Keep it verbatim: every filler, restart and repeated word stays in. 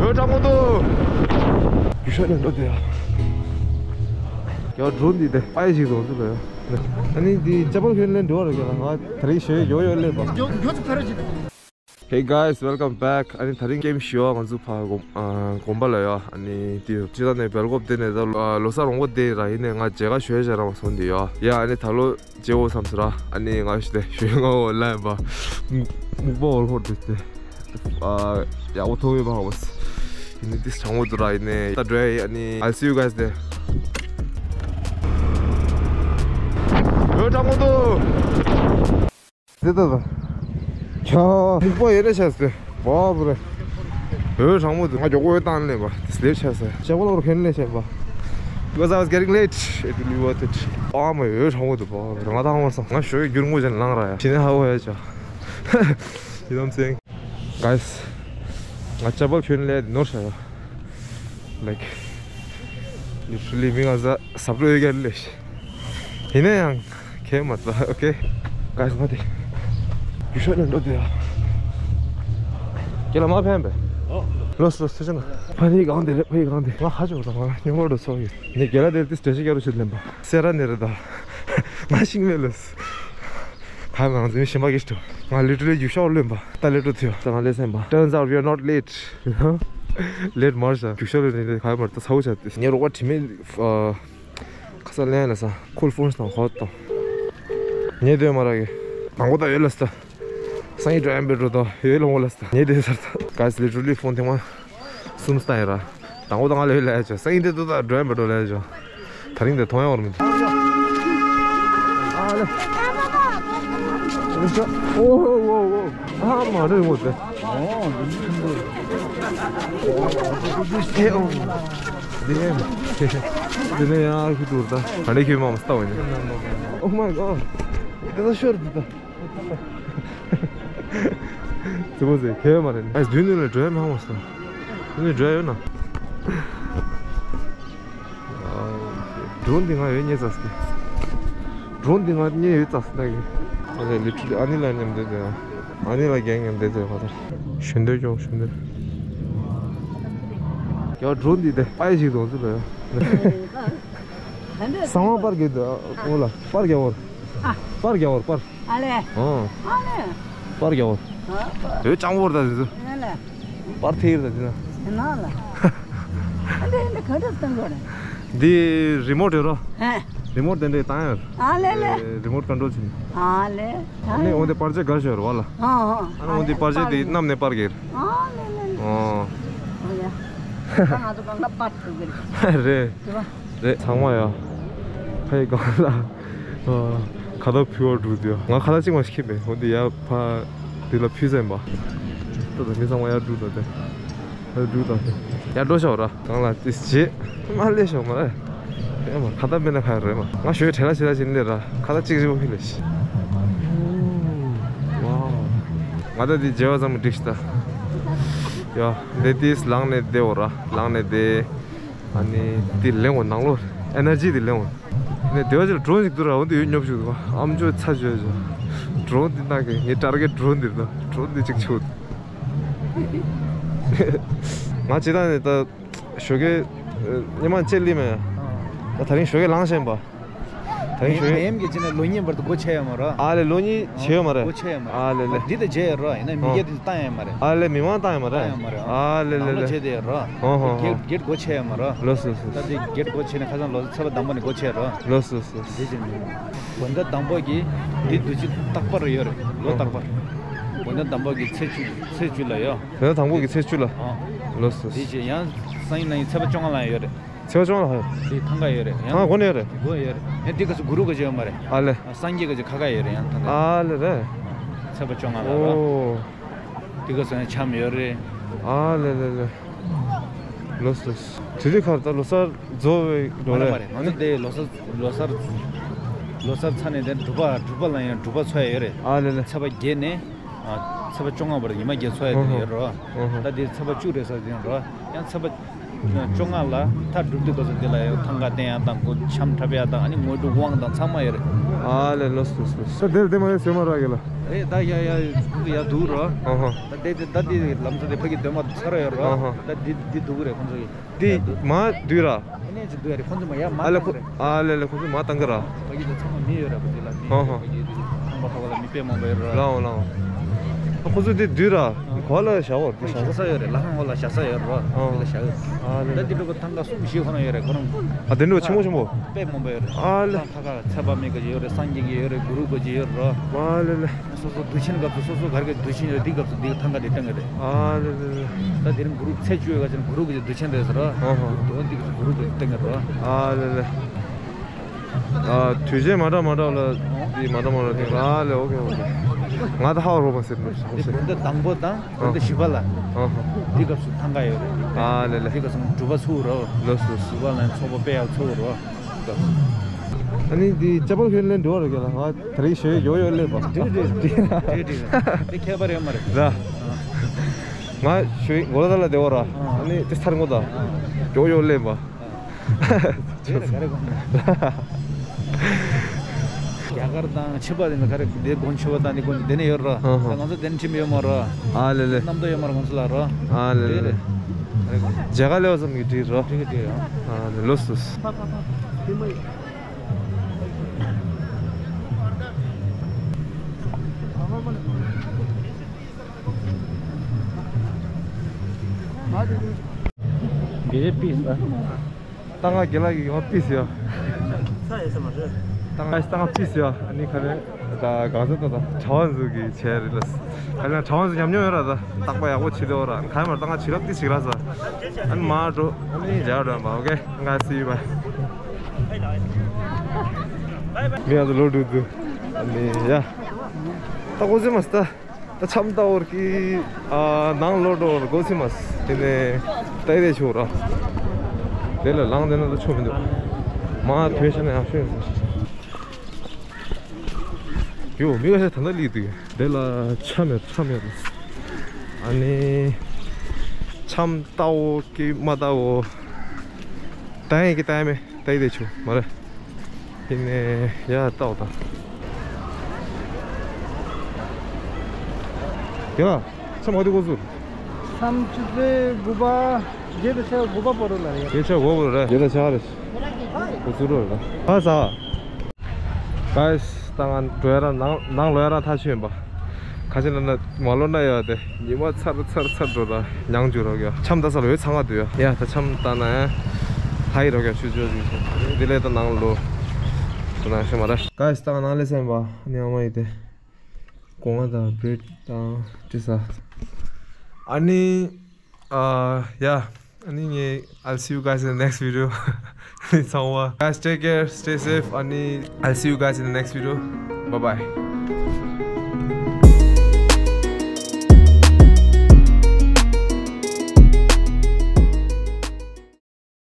འོད་དྲག་མོ་འདུག་རྒྱུ་ཤོག་ནས་འགྲོ་དེ་ཡ། ཡ་འགྲོ་འདི་དེ་པའི་ཞིག་ཏུ་འདུག་ལ་ཡ། ཨ་ནི་འདི་ཅ་པལ་ཁྱོན་ལེན་འགྲོ་བ་རེད་ཀྱང་ང་དེ་རིང་ཞོ་ཡོ་ཡོ་ལེན་པ། Hey guys, welcome back. ཨ་ནི་དེ་རིང་ཀེམ་ཞི་བ་ང་ཚོ་ཕ་གོམ་ཨ་གོམ་པ་ལ་ཡོད། ཨ་ནི་དེ་ཅི་ད་ནས་སྦེལ་ཀོབ་དེ་ནས་ད་ལོ་ཨ་ལོ་གསར་འོང་པོ་དེ་ར་ཡིན་ནས་ང་མཇལ་ཁ་ཞུ་ཡ་བྱ་ར་མ་སོང་དེ་ཡོད། ཡ་ཨ་ནི་ད་ལོ་མཇལ་འོ་བསམ་ཟེར་ར། ཨ་ནི་ང་ཞུ་དེ་ཞུ་ཡ་ང་འོ་ལ་ཡིན་པ་སྨུག་པ་འོར་འཁོར་དེ་དེ་ཨ་ཡག་པོ་ཐོག་ཡོད་པ་ཧ་བ་སི་ཡིན་ནི་དེ་གྲང་མོ་འདུག་ར། ཡིན་ནས་ད་འགྲོ་ཡ་ཡིན། ཨ་ནི་I'll see you guys there. འོད་དྲག་མོ་འདུག་དེ་ལྟ་དང་། ཁྱོ་སྨུག་པ་ཡོད་ན་ཆ་ཟེར། བ་བུ་རེ། འོད་རང་མོ་དུ་ང་མགྱོགས་པོ་བཏང་ལེན་པ་དེ་ལེར་ཆ་ཟེར། ཞེ་པོ་ལོར་ཁེན་ལེ་ཆ་པ། Because I was getting late, it will be worth it. ཨ་མ་འོད་རང་མོ་དུ་བ་བུ་རེ་ང་ད་ཧང་བར་སང་ང་ཞོའི་རྒྱུར་ངོ་ཅན་ལང་ར་ཡ། ཕྱི་ནས་ཧ་གོ་ཡ་ཆ། You know what I'm saying? Guys, ང་ཅ་པལ་ཁྱོན་ལས་ནོར་ཤ་ཡོད། Like, literally མི་ང་ཟ་ཟབ་རོ་ཡོད་ཀྱང་ལས་ཤ། ཡིན་ན་ཡང་ཁྱད་མ་ཚ། Okay, guys, ང་དེ་རྒྱུ་ཤོག་ནས་འགྲོ་དུས་ཡ། རྒྱ་ལ་མ་ཕན་པས། ལོས་ལོས་ཚུལ་ཆེན། ཕ་ནི་གང་དེ་རེད། ཕ་ཡི་གང་དེ་ང་ཁ་ཆུ་དང་ང་སྙོམས་རོགས་འགྲོ་ཚོགས་ཡོད། ནི་རྒྱ་ལ་དེར་དེ་སྟྲེ་ཤི་ཀ་རུ་ཤུད་ལེན་པ་སེ་ར་ནེ་རེད་ད། ང་ཤིང་མེད་ལོས། ཁ་མང་ཟིན་ཞིམ་པ་གིས་ཏོ། ང་ལི་ཏྲི་ལི་རྒྱུ་ཤོག་ལོན་པ། ད་ལི་ཏྲི་ཐུ་ཡོ། ད་ང་ལས་སེམས་པ། Turns out we are not late, you know. Late མར་ཤ། རྒྱུ་ཤོག་ལོན་ནི་ཁ་མར་ད་ཚ་བོ་ཆ་དེ། ངས་རོགས་པ་དྲི་མེད་ཨ། ཁ་ས་ལེན་ལ་ས། ཁོལ་ཕོན་སི་དང་ཧོ་ཏོ། ངས་དོན་མ་ར་གི། དང་པོ་ད་ཡོད་ལ་ས། སང་ཉིན་འགྲོ་ཡམ་པེ་འགྲོ་དོ་ཡོད་ལ་འོ་ལ་ས། ངས་དོན་སར་ད། Guys, literally phone ཐེངས་མ། གསུམ་སྟ་ཡིན་ར། དང་པོ་དང་ང་ལ་ཡོད་ལ་ཡ་ཅོ། སང་ཉིན་དེ་ཏུ་ད་འགྲོ་ཡམ་པེ་འགྲོ་ལ་ཡ་ཅོ། ད་རིང་དེ་མཐོང་ཡ་བར་མི་འདུག་ཨ་ལེ། ཨོ་ཧོ་ཧོ་ཧོ། ཨ་མ་རེ་ངོ་དེ། ཨོ། དེ་ནས་ཡང་ཁུ་ཏུར་ད། ད་ནས་ཁྱོད་མ་མ་སྟ་བ་ཡིན། Oh my god. དེ་ད་ཤོར་དེ་ད། ཙི་པོ་ཙི་ཁེ་མ་རེད། ཨ་དུས་ནས་ལ་འགྲོ་ཡ་མང་བ་སོང་། དུས་ནས་འགྲོ་ཡ་ཡོད་ན། ཌོན་འདི་ང་ཡོད་ཉེ་ཙག་སི། ཌོན་འདི་ང་ཉེ་ཡོད་ཙག་སི་ད་གི། ཨ་ལེ་ལི་ཏྲི་ཨ་ནི་ལ་མཉམ་འདོད་དེ། ཨ་ནི་ལ་རྒན་མཉམ་འདོད་དེ་ཁ་ཐར། ཞུན་འདོད་ཀྱོང་ཞུན་འདོད། ཡ་ཌོན་འདི་དེ་པའི་ཞིག་དོང་ཙི་ལ་ཡ། གསང་བ་པར་གི་འོ་ལ་པར་རྒྱ་བོར། པར་རྒྱ་བོར་པར། ཨ་ལེ། ཨོ། ཨ་ལེ། པར་རྒྱ་བོར། ཨ་པར། དེ་ལྕང་བོར་ད་དེ་ཚོ། ཨ་ལེ། པར་ཐེ་ཡིར་ད་དེ་ན། ཨ་ན་ལ། ཨ་ལེ་ཨ་ལེ་ག་འདྲ་སྟོན་དགོས་རེད། འདི་རི་མོ་ཊི་རོ། ཧེ། རི་མོ་ཊི་དེ་འདྲས་བཏང་ཡོད། ཨ་ལེ་ལེ། རི་མོ་ཊི་ཀོན་ཊོལ་བྱིན། ཨ་ལེ། ཨ་ནི་འོ་འདི་པར་ཆས་གར་ཞོར་བ་ལ། ཨ་ཨ། ཨ་ནི་འོ་འདི་པར་ཆས་དེ་གནམ་ནས་པར་གེར། ཨ་ལེ་ལེ་ལེ། ཨོ། ཨ་ལེ། ད་ང་ཚོ་གང་ག་པར་ཐུག་གི་རེད། རེད། དེ་བ། རེད་ཚང་མ་ཡ། ཕའི་གང་ལ། ཁ་ཐག་ཕུལ་བར་འགྲོ་དུས་ང་ཁ་ཐག་གཅིག་མ་ཞིག་ཁེབས་པས་འོ་འདི་ཡ་ཕ། འདི་ལ་ཕུལ་ཟེར་བ། ད་ད་མི་ཚང་མ་ཡར་འགྲོ་ད་དེ། ཡར་འགྲོ་ད་དེ། ཡར་འགྲོ་ཤོག་ར་གང་ལ་ཏིས་བྱེད། མ་ལས་ཤོག་མ་རེད། ཨེ་མ་ཁ་ཐག་མེད་ན་ཁ་རེད་མ། ང་ཞོའི་བྲེལ་ལ་བྱེད་ལ་བྱེད་ལས་ར་ཁ་ཐག་གཅིག་བཞི་པོ་ཕུལ་ལས་ཤི། ང་ད་འདི་མཇལ་བ་ཙམ་འགྲིག་ཤི་ད། ཡ་འདི་ཏིས་ལངས་ནས་བསྡད་འོ་ར་ལངས་ནས་བསྡད། ཨ་ནི་འདི་ལེན་འོ་ནང་ལོགས་ཨེ་ནར་ཇི་འདི་ལེན་འོ། ནས་དེ་བ་ཅིག་ལ་ཌོན་ཞིག་འདུག་ར་འོ་འདི་ཡོད་ཉོབ་ཞིག་འདུག་ཨམ་ཅོག་ཚ་བྱོས་བྱོས། ཌོན་འདི་ནང་གི་ངའི་དྲ་རྒྱའི་ཌོན་འདི་རེད་ད། ཌོན་འདི་གཅིག་ཆུ། ང་ཇི་ལྟར་ནས་ད་ཞོགས་ཀས་ཉི་མ་ཅེ་ལི་མེ། ད་ད་རིང་ཞོགས་ཀས་ལངས་ཤེས་པ། ད་རིང་ཞོགས་ཀས་མེམ་གྱི་ཅི་ནས་ལོ་གཉིས་བར་དུ་སྒོ་ཕྱེ་ཡོད་མ་རེད། ཨ་ལེ་ལོ་གཉིས་བྱས་ཡོད་མ་རེད། སྒོ་ཕྱེ་ཡོད་མ་རེད། ཨ་ལེ་ལེ། འདི་ད་བྱས་ཡོད་རོ་ཡིན་ན་མི་སྒེར་དེ་བཏང་ཡོད་མ་རེད། ཨ་ལེ་མི་མང་བཏང་ཡོད་མ་རེད། བཏང་ཡོད་མ་རེད། ཨ་ལེ་ལེ་ནང་ལོགས་ལེ། བྱས་དེ་ཡོད་རོ། ཧོ་ཧོ་ཧོ། སྒེར་སྒེར་སྒོ་ཕྱེ་ཡོད་མ་རོ། ལོས་ལོས་ལོས། ད་དེ་སྒེར་སྒོ་ཕྱེ་ནས་ཁ་སང་ལོ་ཚེས་པ་དང་པོ་ནས་སྒོ་ཕྱེ་རོ། ལོས་ལོས་ལོས། འདི་བཞིན་དགོན་ཟླ་དང་པོ་གི་འདི་དུས་ཚོད་རྟག་པར་ཡོད་རེད། ལོ་རྟག་པར། དགོན་ཟླ་དང་པོ་གི་ཚེས་བཅུ་ཚེས་བཅུ་ལ་ཡོད། དགོན་ཟླ་དང་པོ་གི་ཚེས་བཅུ་ལ། ཨོ། ལོས་ལོས། འདི་བཞིན་ཡང་སང་ཉིན་གནངས་ཉིན་ཚེས་པ་བཅོ་ལྔ་ལ་ཡོད་རེད། ཚེས་པ་བཅོ་ལྔ་ལ་ཡོད། འདི་ཐང་ག་ཡོད་རེད་ཡང་། ཐང་ག་དགོན་ནས་ཡོད་རེད། དགོན་ཡོད་རེད་ཡང་། འདི་ག་ཚོད་གུ་རུ་ག་ཚོད་ཡོད་མ་རེད། ཨ་ལེ། སངས་རྒྱས་ག་ཚོད་ཁ་ཁ་ཡོད་རེད་ཡང་ཐང་ག། ཨ་ལེ་རེད། ཚེས་པ་བཅོ་ལྔ་ལ་རོ། ཨོ། འདི་ག་ཚོད་ཡང་འཆམ་ཡོད་རེད། ཨ་ལེ་ལེ་ལེ། ལོས་ལོས། དེ་དུས་ཁར་ད་ལོ་གསར་རྫོགས་པའི་ལོ་མ་རེད་རེད། མ་རེད། ང་ཚོ་དེ་ལོ་གསར་ལོ་གསར་ལོ་གསར་ཚར་ནས་དེ་སྒྲུབ་པ་སྒྲུབ་པ་ལ་ཡང་སྒྲུབ་པ་འཚོགས་ཡ་ཡོད་རེད། ཨ་ལེ་ལེ། ཚེས་པ་བརྒྱད་ནས་ཨ་ཚེས་པ་བཅོ་ལྔ་བར་ཉི་མ་བརྒྱད་འཚོགས་ཡ་དེ་ཡོད་རོ། ཨོ་ཧོ། ད་དེ་ཚེས་པ་བཅུ་རེད་ས་དེ་ཡང་རོ། ཡང་ཚེས་པ་བཅོ་ལྔ་ལ་མཐའ་སྒྲུབ་དུས་སྐབས་སུ་དེ་ལ་ཡང་ཐང་ག་བསྟན་ཡ་དང་སྒོ་འཆམ་འཁྲབ་ཡ་དང་ཨ་ནི་དངོས་གྲུབ་དབང་དང་ཚང་མ་ཡོད་རེད། ཨ་ལེ་ལོས་ལོས་ལོས། ད་དེར་དེ་མ་ཡོད་སེ་མ་ར་གི་ལ། རེད། ད་ཡ་ཡ་ཡ་འདུག་རོ། ཨོ་ཧོ། ད་དེ་དེ་ད་དེ་ལམ་སང་དེ་ཕ་གི་སྡོད་མ་ཚར་ཡོད་རོ། ཨོ་ཧོ། ད་འདི་འདི་འདུག་རེད་ཁོང་ཚོ་གི། འདི་མ་འདུག་ར། ཨ་ནེ་ཅི་འདུག་རེད། ཁོང་ཚོ་མ་ཡ་མ་ཨ་ལེ་ཁོ་བཏང་རེད། ཨ་ལེ་ལེ་ཁོང་ཚོ་མ་བཏང་གི་ར། ཕ་གི་དེ་ཚང་མ་མི་ཡོད་ར། ཕ་གི་ལ་མི་ཨོ་ཧོ། ཕ་གི་དེ་ཁང་པ་ཁ་པ་ལ་མི་དཔེ་མང་པོ་ཡོད་ར། ལའོ་ལའོ། ཁོང་ཚོ་འདི་འདུག་ར། གོ་ལ་བཞག་བར་འདི་བཞག་ས་ཡོད་རེད། ལ་ཁང་ཧོ་ལ་བཞག་ས་ཡོད་ར། ཨོ། འདི་ལ་བཞག་ཡོད། ཨ་ལེ་ད་ལེ། འདི་འགྲོ་གི་ཐང་ག་གསུམ་བཞི་ཁོ་ན་ཡོད་རེད་ཁོ་རང་། ཨ་དེ་འདྲ་ཆེན་མོ་ཆེན་མོ། དཔེ་མང་པོ་ཡོད་རེད། ཨ་ལེ། ཁ་ཁ་ཚད་པ་མེད་གི་ཡོད་རེད། སངས་རྒྱས་ཀྱི་ཡོད་རེད། གུ་རུ་གི་ཡོད་རེད། ཨ་ལེ་ལེ། སོ་སོ་དུས་ཆེན་སྐབས་སུ་སོ་སོ་ག་རེ་གི་དུས་ཆེན་ཡོད་འདི་སྐབས་སུ་འདི་གི་ཐང་ག་འདི་བཏང་གི་རེད། ཨ་ལེ་ལེ་ལེ། ད་དེ་རིང་གུ་རུ་ཚེས་བཅུ་ཡོད་ག་ཅན་གུ་རུ་གི་དུས་ཆེན་རེད་ཟེར་རོ། ཨོ་ཧོ། འོ་འདི་གི་གུ་རུ་གི་བཏང་གི་རོ། ཨ་ལེ་ལེ། ཨ་དུས་ཆེན་མ་འདྲ་མ་འདྲ་ལ་འདི་མ་འདྲ་མ་འདྲ་འདི། ཨ་ལེ་ཨོ་ཁེ་ཨོ་ཁེ། ང་ད་ཧ་རོ་མ་ཟེར་ནས་འདི་བོད་ཟླ་དང་པོ་དང་བོད་ཟླ་བཞི་པ་ལ། ཨོ་ཧོ། འདི་སྐབས་སུ་ཐང་ག་ཡོད་རེད། ཨ་ལེ་ལེ། འདི་སྐབས་སུ་སྒྲུབ་པ་ཚུགས་རོ། ལོས་ལོས། སྒྲུབ་པ་ལ་ཚོགས་པ་དཔེ་ཡག་ཚུགས་རོ། ཨ་ནི་འདི་ཅ་པལ་ཁྱོད་ལེན་འགྲོ་བ་རེད་ལ། ང་དེ་རིང་ཞོ་ཡོ་ཡོ་ལེན་པ། འགྲིག་འགྲིག་འགྲིག་འགྲིག་འགྲིག་འདི་ཁྱད་པར་ཡོད་མ་རེད། ར། ང་ཞོ་མགོ་ལ་ད་ལ་བདེ་བ་ར། ཨ་ནི་དེ་ཚར་ངོ་ད། ཡོ་ཡོ་ལེན་པ། དེ་རེད་ག་རེ་གོ་རྒྱ་གར་དང་ཕྱི་པ་དེ་ནི་ག་རེ་དེ་དགོན་ཆེ་བ་དང་དེ་དགོན་དེ་ནས་ཡོད་ར། ཨ་ཧ། ང་ཚོ་དེ་ནས་ཁྲིམས་ཡོད་མ་ར། ཨ་ལེ་ལེ། རྣམ་རྟོག་ཡོད་མ་ར་ང་ཚོ་ལ་ར། ཨ་ལེ་ལེ། དེ་རེད། རྒྱ་གར་ལེ་བ་ཙམ་གྱི་འགྲིག་ར། འགྲིག་གི་འགྲིག་ཡ། ཨ་ལེ་ལོས་ལོས། དགེ་རྒན་པིས་ཨ། ད་ང་རྒན་ལགས་ཀྱི་ཡོང་པིས་ཡ། ས་ཡོད་ས་མ་རེད། ད་ང་ད་ང་པིས་ཡ། ཨ་ནི་ཁ་ནས་ད་གང་ཟེར་ད་ད་གྲྭ་བ་ཟུག་གི་བྱས་རེད་ལ། ཁ་ནས་གྲྭ་བ་ཟུག་ཉམས་མྱོང་ཡོད་ར། ད་རྟག་པ་ཡག་པོ་བྱེད་དེ་འོ་ར། ཁ་ནས་མར་ད་ང་བྱེད་རབས་དེ་བྱེད་ར་ས། ཨ་ནི་མར་འགྲོ། ཨ་ནི་མཇལ་འགྲོ་ཡ་མ། ཨོ་ཁེ། ང་སི་ཡུ་བའི། མི་ཡང་ཚོ་ལོ་དྲུག་དུ། ཨ་ནི་ཡ། ད་གོ་ཟི་མ་སྟ། ད་འཆམ་ལྟ་བོར་གི་ཨ་ནང་ལོག་འགྲོ་བར་གོ་ཚི་མ་སི། དེ་ནས་ལྟ་ཡི་ཆོག་ར། དེ་ལ་ལངས་དེ་ན་ད་ཆོག་མི་འདུག་མ་དོན་ཤ་ན་ཡག་ཤོས་ཡོད། མི་ཁ་ཤས་ད་ལྟ་ལི་འདུག་དེ་ལ་ཆ་མེད་ཆ་མེད། ཨ་ནི་འཆམ་ལྟ་བོ་གི་མ་ལྟ་བོ། ད་ཡིན་གི་ད་ཡིན་མེད། ད་ཡི་དེ་ཆུ་མ་རེད། ཡིན་ནས་ཡ་ལྟ་བ་དང་། ཡ། མཚམས་ག་དུས་འགོ་ཚུགས། མཚམས་ཆུ་ཚོད་དགུ་པ། བརྒྱད་དང་ཕྱེད་དགུ་པ་བར་དུ་ལ་རེད། བརྒྱད་ཕྱེད་དགུ་པ་བར་རེད། བརྒྱད་དང་ཕྱེད་རེད། འགོ་ཚུགས་རོགས་རེད། ཨ་ཟ། Guys། ད་ང་འགྲོ་ཡ་ར་ནང་ནང་ལོག་ཡ་ར་ཐག་ཆོད་ཡིན་པ། ག་ཅི་ལབ་ན་མ་ལོ་ན་ཡོད་དེ་ཉི་མ་ཚར་ཚར་ཚར་འགྲོ་ར་མྱང་འཇུ་རོགས་ཡ། འཆམ་ལྟ་ས་ལ་འོད་ཚང་བ་འདུག་ཡ། ཡ་ད་འཆམ་ལྟ་ན་ཡ་ལྷ་ཡི་རོགས་ཡ་ཆུ་ཆུ་ཆུ་ཆུ། དེ་ལས་ད་ནང་ལོ་དུ་ན་ཤ་མ་ར། Guys། ད་ང་ནང་ལས་སེམས་པ་ནི་ཨ་མ་ཡི་དེ་གོང་ང་དང་བྲེད་དང་ཅི་ས། ཨ་ནི། Uh, yeah. ཨ་ནི་ངས། I'll see you guys in the next video. ཚང་མ། Guys, take care, stay safe. ཨ་ནི། I'll see you guys in the next video. Bye bye.